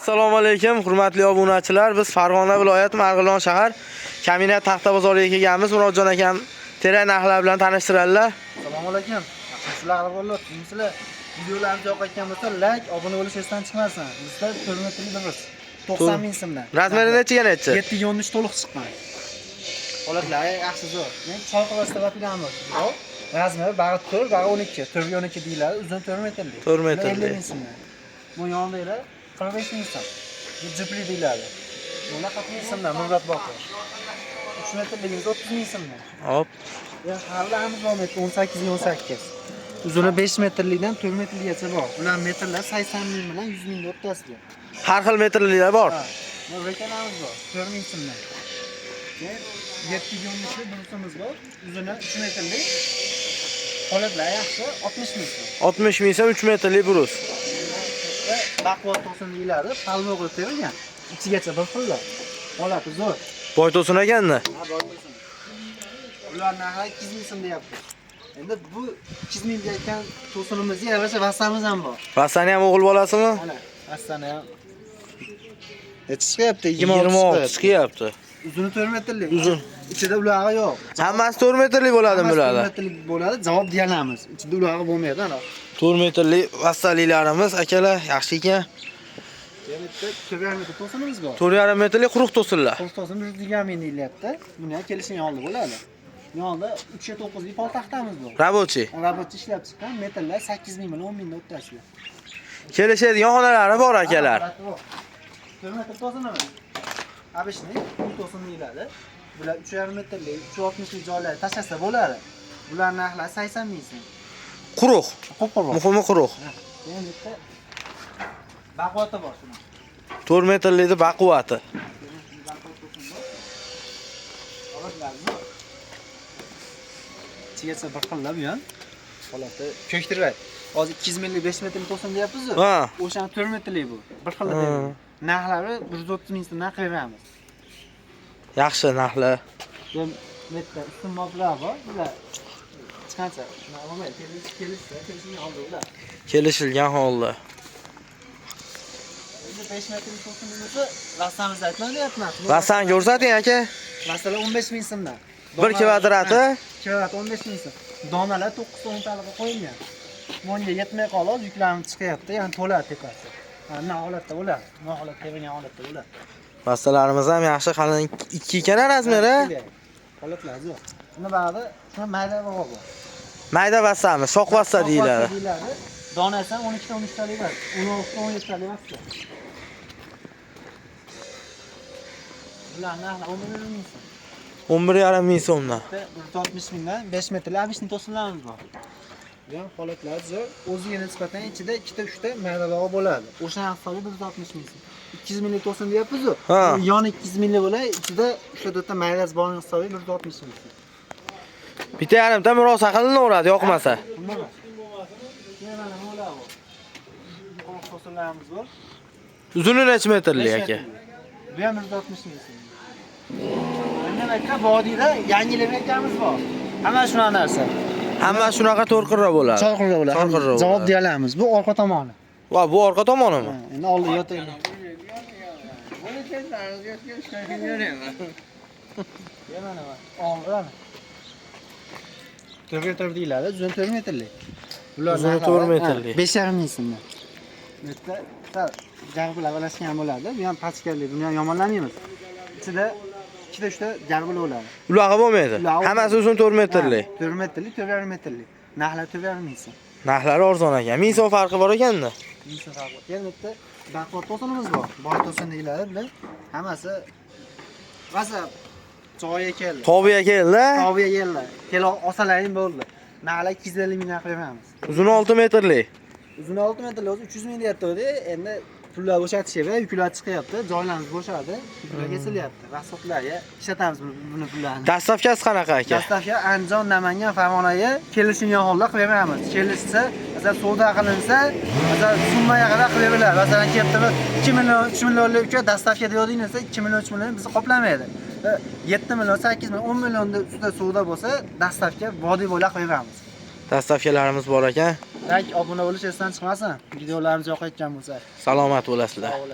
Assalomu alaykum, hurmatli obunachilar. Biz Farg'ona viloyati Marg'ilon shahar Kaminat taxta bozoriga kelganmiz. Murodjon akam terak narxlar bilan tanishtiradilar. Assalomu alaykum. Yaxshimisizlar, bolalar, tuzukmisizlar? Videolarimiz yoqayotgan bo'lsa, like, obuna bo'lish esdan chiqmasin. Bizda 4 metrli bir 90 ming so'mdan. Размер i nechiga nechi? 7 ga 13 to'liq chiqqan. Holatlari yaxshi zo'r. Men choy qilasiz deb. Размер i bag'i 4, bag'i 12. 4 ga 12 deyiladi, uzun 4 metrli. 4 metrli. 50 ming so'mdan. Bu yondagilar 45 ming so'm. Bu jipli deyiladi. Bular 40 ming so'mdan, Murvat boqi. 3 metrligimiz 30 ming so'mdan. Hop. Ya hali bor metr 18 ga 18. Uzuni 5 metrlikdan 4 metrligacha bor. Ular metrlar 80 ming bilan 100 ming o'rtasida. Har xil metrlilar bor. Ha. Bu rekanamiz bor. 4 ming so'mdan. Keyin 7 ga 13 brusimiz bor. Uzuni 3 metrlik. Holatlar yaxshi, 60 ming so'm. 60 ming so'm 3 metrli brus. Va baquvvat to'sin deyiladi, palma qilib terilgan. Ichigacha bir xillar. Holati zo'r. Boy to'sin ekanda. Ha, boy to'sin. Ular narxi 200 ming so'm deyapti. Endi bu 200 ming deyotgan to'sinimizga yarasha vastamiz ham bor. Vastani ham o'g'il bolasimi? Mana vastani ham necha chiqyapti? 26 chiqyapti. Uzuni 4 metrlik. Uzun. Ichida ulag'i yo'q. Hammasi 4 metrli bo'ladimi Hammasi bularda? 4 metrlik bo'ladi, javob deyalamiz. Ichida ulag'i bo'lmaydi ana. 4 metrli vastalilarimiz akalar, yaxshi ekan. Yana bitta 4,5 metr to'sinimiz bor. 4,5 metrli quruq to'sinlar. Quruq to'sin 120 ming deyilyapti. Buni ham kelishgan oldi bo'ladi. Yonida 3 ga 9 lik pol taxtamiz bor. Рабочий. Rabotchi ishlab chiqqan metrlar 8 ming bilan 10 ming o'rtasida. Kelishadigan xonalari bor akalar. 4 metr to'sinimiz. Обычный uy to'sin deyiladi. Bular 3,5 metrlik, 3,60 lik joylar tashlasa bo'ladi. Bular narxlari 80 ming so'm. Quruq. Qo'pol. Muhimi quruq. Endi bitta baquvvati bor shuni. 4 metrlikni baquvvati. Ichigacha bir xillab bu ham. Holati ko'ktiradi. Hozir 200 minglik 5 metrlik to'sin deyapmiz-ku. Ha. O'shani 4 metrlik bu. Bir xil deyapmiz. Narxlari 130 ming so'mdan qilib beramiz. Yaxshi narxlar. Bu bitta ustun moblar bor. Bular hech qancha olmaydi. Kelishsa, kelishgan holda ular. Kelishilgan holda. Endi 5 metrlik to'sinimizni rastamizni aytman deyapman. Vastani ko'rsating aka. Masalan 15 ming so'mdan. Bir kvadrati Kvadrat 15 ming so'm. Donalar 9-10 taliga qo'yilgan. Bunga yetmay qoldi, yuklanib chiqyapti, ya'ni to'ladi tepasi. Mana holatda bo'ladi. Nima holatda bo'lgan holatda bo'ladi. Vastalarimiz ham yaxshi, qalin 2 ekan размер i. Holatlar zo'r. Uni bag'ri shuni mayda bor. Mayda vastamiz, shox vasta deyiladi. Deyiladi. Donasi ham 12 ta 13 talik bor. 16 ta 17 talik vasta. Bular narxi 11 ming so'm. 11,5 ming so'mdan. 160 mingdan 5 metrli обычный to'sinlarimiz bor. Bu ham holatlar zo'r. O'ziga nisbatan ichida 2 ta 3 ta maydalog'i bo'ladi. O'shani hisobi 160 ming so'm. 200 minglik to'sin deyapmiz-ku. Ha. Yon 200 minglik bo'ladi, ichida 3 ta 4 ta maydasi borning hisobi 160 ming so'm. Bitta yarimta murosa qilinaveradi yoqmasa. Unda emas. Yana mana bular bor. Quruq to'sinlarimiz bor. Uzuni necha metrli 5 aka? metrlik. Bu ham 160 ming so'm. Endi aka vodiyda yangilanayotganimiz bor. Hamma shunaqa narsa. Hamma shunaqa to'rqirra bo'ladi. Chorqirra bo'ladi. Chorqirra Javob bo'ladi. deya olamiz. Bu orqa tomoni. Va bu orqa tomonimi? Ha, endi oldi yotaylik. Mana bak. Oldi mana. 4 metr deyiladi, uzun 4 metrlik. Bular Uzuni 4 metrlik. 5,5 ming so'mdan. Bu yerda sal jarg'ular aralashgan bo'ladi. Bu ham pachkali, buni ham yomonlamaymiz. Ichida 2 ta 3 ta jarg'ular bo'ladi. Ulag'i bo'lmaydi. Ulag'i Hammasi uzun 4 metrli. Ha, 4 metrlik, 4,5 metrlik. Narxlar 4,5 ming so'm. Narxlari arzon ekan. 1000 so'm farqi bor ekanda. Ming so'm farqi bor. Endi bitta baquvvat to'sinimiz bor. Boy to'sin deyiladi bular. Hammasi rosa joyiga keldi. Tobiga keldi. Tobiga keldi. Kela olsalaring bo'ldi. Narxlar 250 mingdan qilib beramiz. Uzuni 6 metrli. Uzuni 6 metrli o'zi 300 ming deyapti. Endi pullar bo'shatishyapti, yuklar chiqyapti, joylarimiz bo'shadi, yuklar kesilyapti. Rasxodlarga ishlatamiz buni pullarni. Dastavkasi qanaqa aka? Dastavka Andijon, Namangan, Farg'onaga kelishilgan holda qilib beramiz. Kelishsa, masalan, savdo qilinsa, masalan, summaga qarab qilib beriladi. Masalan, kelibdi 2 million, 3 millionlik uka dastavka deyoding desa, 2 million, 3 million bizni qoplamaydi. 7 million, 8 million, 10 millionda ustida savdo bo'lsa, dastavka vodiy bo'ylab qilib beramiz. Dastavkalarimiz bor ekan. Like, obuna bo'lish esdan chiqmasin. Videolarimiz yoqayotgan bo'lsa. Salomat bo'lasizlar. Sog' bo'lasizlar.